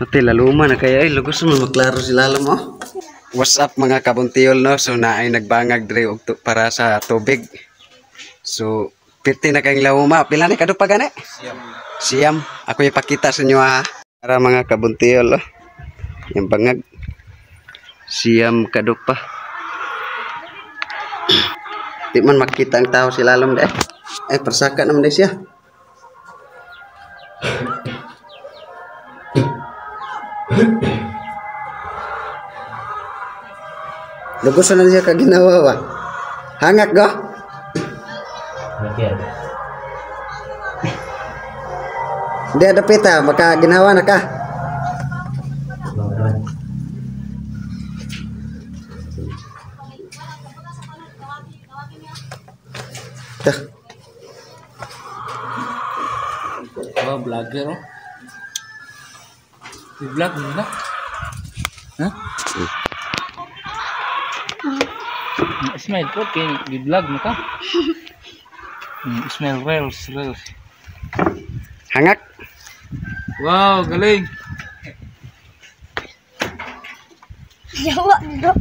Ate, laluma na kaya ay lugos mo maklaro si lalom oh. What's up, mga kabuntiyol, no? So naay nagbangag dre og para sa tubig. So piti na kayong lawuma. Pila ni kadupa gani? Siyam. Siyam. Ako ipakita sa inyo ha. Para mga kabuntiyol oh. Yung bangag. Siyam kadupa. Di man makita ang tao si lalom de. Ay, persaka naman de siya. Lugos na siya kaginawa ba? Hangak go? Hindi ada pita, maka ginawa na ka. Tuh. Oh, vlogger oh. I-vlog mo na? Ha? Smile po, kay i-vlog mo ka. Smile, reels, reels. Hangak. Wow, galing. Yawa, bro.